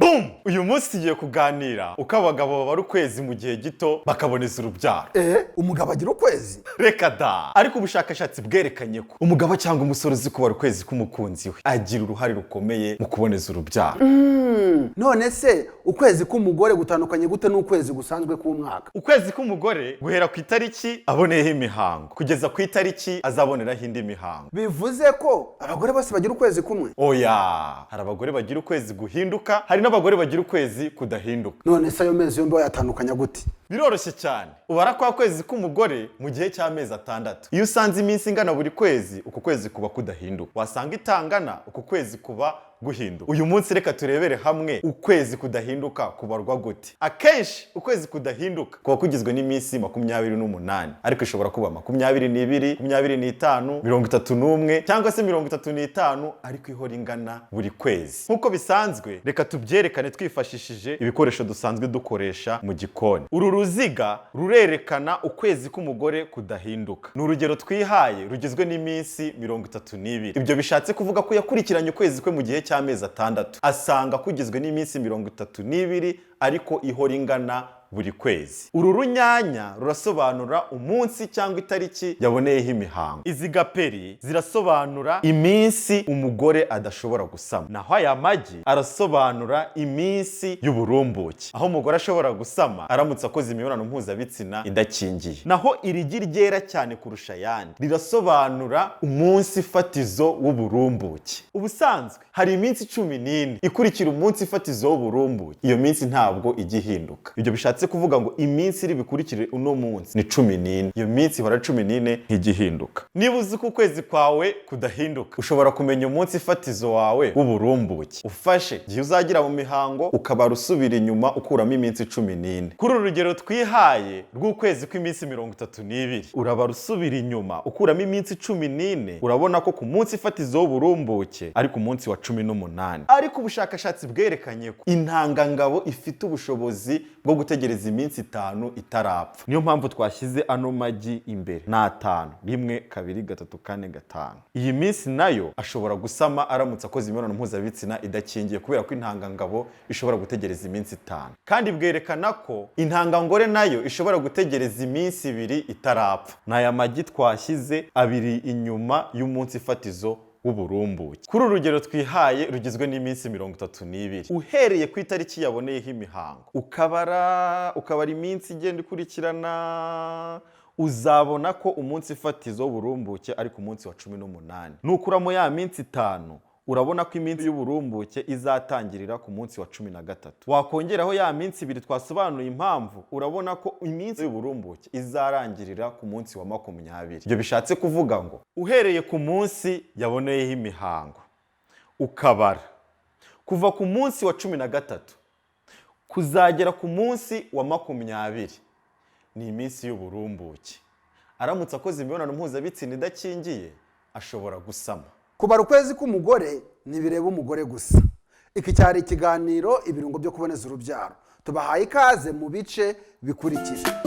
Boom! Uyu munsi tugiye kuganira uko abagabo babara ukwezi mu gihe gito bakaboneza urubyaro. Umugabo agira ukwezi? Reka da! Ariko ubushakashatsi bwerekanye ko umugabo cyangwa umusore uzi kubara ukwezi k'umukunzi we agira uruhare rukomeye mu kuboneza urubyaro. None se ukwezi k'umugore gutandukanye gute n'ukwezi gusanzwe k'umwaka? Ukwezi k'umugore guhera ku itariki aboneyeho imihango kugeza ku itariki azaboneraho indi mihango. Bivuze ko abagore bose bagira ukwezi kumwe? Oya, hari abagore bagira ukwezi guhinduka, hari n'abagore bagira ukwezi kudahinduka. None se ayo mezi yombi wayatandukanya gute? Biroroshye cyane. Ubara kwa kwezi k'umugore mu gihe cy'amezi 6. Iyo usanze iminsi ingana buri kwezi, uku kwezi kuba kudahinduka. Wasanga itangana, uku kwezi kuba guhinduka. Uyu munsi reka turebere hamwe ukwezi kudahinduka kubarwa gute. Akenshi ukwezi kudahinduka kuba kugizwe n'iminsi 28, ariko ishobora kuba 22, 25, 31 cyangwa se 35, ariko ihora ingana buri kwezi. Nk'uko bisanzwe, reka tubyerekane twifashishije ibikoresho dusanzwe dukoresha mu gikoni. Uru ruziga rurerekana ukwezi k'umugore kudahinduka. Ni urugero twihaye rugizwe n'iminsi 32. Ibyo bishatse kuvuga ko yakurikiranye ukwezi kwe mu gihe cy'amezi 6, asanga kugizwe n'iminsi 32, ariko ihora ingana buri kwezi. Uru runyanya rurasobanura umunsi cyangwa itariki yaboneyeho imihango. Izi gaperi zirasobanura iminsi umugore adashobora gusama, naho aya magi arasobanura iminsi y'uburumbuke, aho umugore ashobora gusama aramutse akoze imibonano mpuzabitsina idakingiye. Naho iri gi ryera cyane kurusha ayandi rirasobanura umunsi fatizo w'uburumbuke. Ubusanzwe hari iminsi 14 ikurikira umunsi fatizo w'uburumbuke. Iyo minsi ntabwo ijya ihinduka. Ibyo bishatse kuvuga ngo iminsi iri bikurikire uno munsi ni 14. Iyo minsi ihora 14, ntijya ihinduka. Niba uzi ko ukwezi kwawe kudahinduka, ushobora kumenya umunsi fatizo wawe w'uburumbuke ufashe igihe uzagira mu mihango, ukabara usubira inyuma ukuramo iminsi 14. Kuri uru rugero twihaye rw'ukwezi kw'iminsi 32, urabara usubira inyuma ukuramo iminsi 14, urabona ko ku munsi fatizo w'uburumbuke ari ku munsi wa 18. Ariko ubushakashatsi bwerekanye ko intangangabo ifite ubushobozi bwo gutegereza iminsi 5 itarapfa. Niyo mpamvu twashyize ano magi imbere, ni 5: 1, 2, 3, 4, 5. Iyi minsi nayo ashobora gusama aramutse akoze imibonano mpuzabitsina idakingiye, kubera ko intangangabo ishobora gutegereza iminsi 5. Kandi bwerekana ko intangangore nayo ishobora gutegereza iminsi 2 itarapfa. Ni aya magi twashyize abiri inyuma y'umunsi fatizo w'uburumbuke. Kuri uru rugero twihaye rugizwe n'iminsi 32, uhereye ku itariki yaboneyeho imihango, ukabara, ukabara iminsi igenda ikurikirana, uzabona ko umunsi fatizo w'uburumbuke ari ku munsi wa 18. Nukuramo ya minsi 5, urabona ko iminsi y'uburumbuke izatangirira ku munsi wa 13. Wakongeraho ya minsi 2 twasobanuye impamvu, urabona ko iminsi y'uburumbuke izarangirira ku munsi wa 20. Ibyo bishatse kuvuga ngo uhereye ku munsi yaboneyeho imihango, ukabara kuva ku munsi wa 13 kuzagera ku munsi wa 20 ni iminsi y'uburumbuke. Aramutse akoze imibonano mpuzabitsina idakingiye, ashobora gusama. Kubara ukwezi k'umugore ntibireba umugore gusa. Iki cyari ikiganiro Ibirungo byo Kuboneza Urubyaro. Tubahaye ikaze mu bice bikurikira.